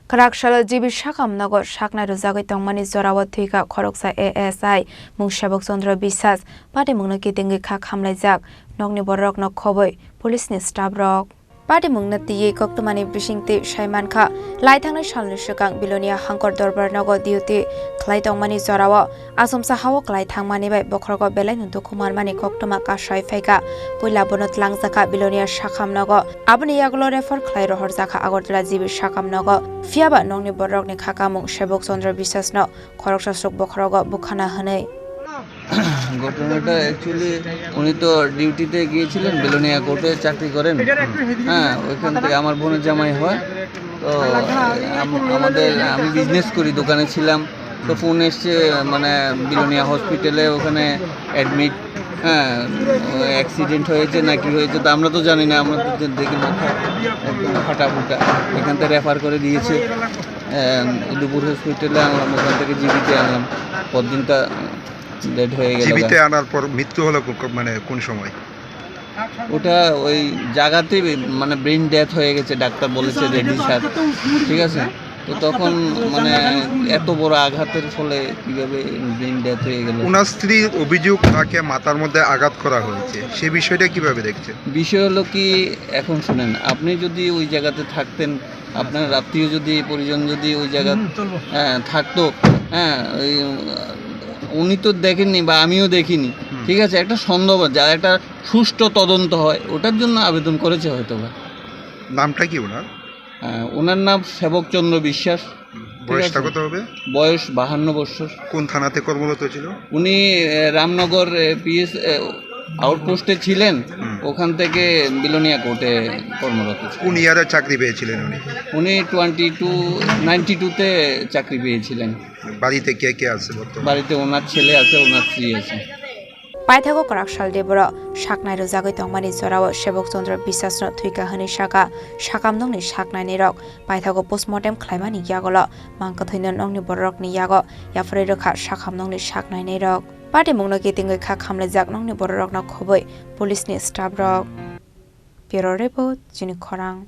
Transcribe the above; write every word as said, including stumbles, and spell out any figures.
Kwrak salo G B Sakam nogo saknai rwjagwi tongmani jorao thwikha khoroksa A S I mung Sebok Chandra Biswas, patimungno kitingwi kha khamlaijak nokni bororokno khobwi police ni staff rok. Patimungno twiwi koktwmani bisingtwi sai mankha, laithangnai salni swkang Bilonia Hangkor Dorbar nogo duty khlai tongmani jorao achomsa hao klai thangmani bai bokhorogo belaino dukhu manmani koktwma kasai phaikha. Puila bono twlangjakha Bilonia Sakam nogo, aboni yagulo refer khlai rohorjakha Agartala G B Sakam nogo. Phiyaba nokni bororokni khakamung Sebok Chandra Biswas no khoroksa swk bokhorogo bukhana hwnwi. ঘটনাটা অ্যাকচুয়ালি উনি তো ডিউটিতে গিয়েছিলেন, বিলোনিয়া কোর্টে চাকরি করেন। হ্যাঁ, ওইখান থেকে আমার বোনের জামাই হয়। তো আম-, আমাদের, আমি বিজনেস করি, দোকানে ছিলাম। তো ফোন এসছে, মানে, বিলোনিয়া হসপিটালে ওখানে অ্যাডমিট, হ্যাঁ, অ্যাক্সিডেন্ট হয়েছে না কি হয়েছে, তো আমরা তো জানি না, আমরা তো দে-, দেখি মাথা একদম ফাটা ফুটা। এখান থেকে রেফার করে দিয়েছে, আহ, দুপুর হসপিটালে আনলাম, ওখান থেকে জিবিতে আনলাম, পরদিনটা ডেড হয়ে গেল। জিবিতে আনার পর মৃত্যু হলো কো-, কো-, মানে কোন সময়? ওটা ওই জায়গাতেই, মানে, ব্রেন ডেথ হয়ে গেছে, ডাক্তার বলেছে রেডি স্যার, ঠিক আছে? তো তখন, মানে, এত বড় আঘাতের ফলে কিভাবে ব্রেন ডেথ হয়ে গেল? ওনার স্ত্রীর অভিযোগ, তাকে মাথার মধ্যে আঘাত করা হয়েছে, সে বিষয়টা কিভাবে দেখছেন? বিষয় হলো কি, এখন শুনেন, আপনি যদি ওই জায়গাতে থাকতেন, আপনার আত্মীয় যদি, পরিজন যদি ওই জায়গা, হ্যাঁ, থাকতো, হ্যাঁ, ওই, উম, উনি তো দেখেননি বা আমিও দেখিনি, হুম। ঠিক আছে? একটা সন্দেহ, যার একটা সুষ্ঠু তদন্ত হয়, ওটার জন্য আবেদন করেছে হয়তো বা। নামটা কি ওনার? আহ, ওনার নাম সেবক চন্দ্র বিশ্বাস। হুম। ঠিক বয়সটা আছে? কত হবে? বয়স বাহান্ন বছর। কোন থানাতে কর্মরত ছিল? উনি, আহ, রামনগর, আহ, পিএস, আহ, আউটপোস্টে ছিলেন, হুম। ওখান থেকে বিলোনিয়া কোর্টে কর্মরত ছিলেন। কোন ইয়ারে চাকরি পেয়েছিলেন উনি? উনি টোয়েন্টি টু, নাইনটি টুতে চাকরি পেয়েছিলেন। বাড়িতে কে কে আছে বর্তমানে? বাড়িতে ওনার ছেলে আছে, ওনার স্ত্রী আছে। Paithago kwrak sal de borok saknai rwjagwi tongmani jorao Sebok Chandra Biswas no thwikha hwnwi sakha sakam nokni saknainai rok. Paithago postmortem khlaimani yagulo mang kwthwino nokni bororokni yago yapharwi rwkha sakam nokni saknainai rok. Patimungno kitingwi kha khamlaijak nokni bororokno khobwi police ni staff rok. Bureau Report, Chini Khorang.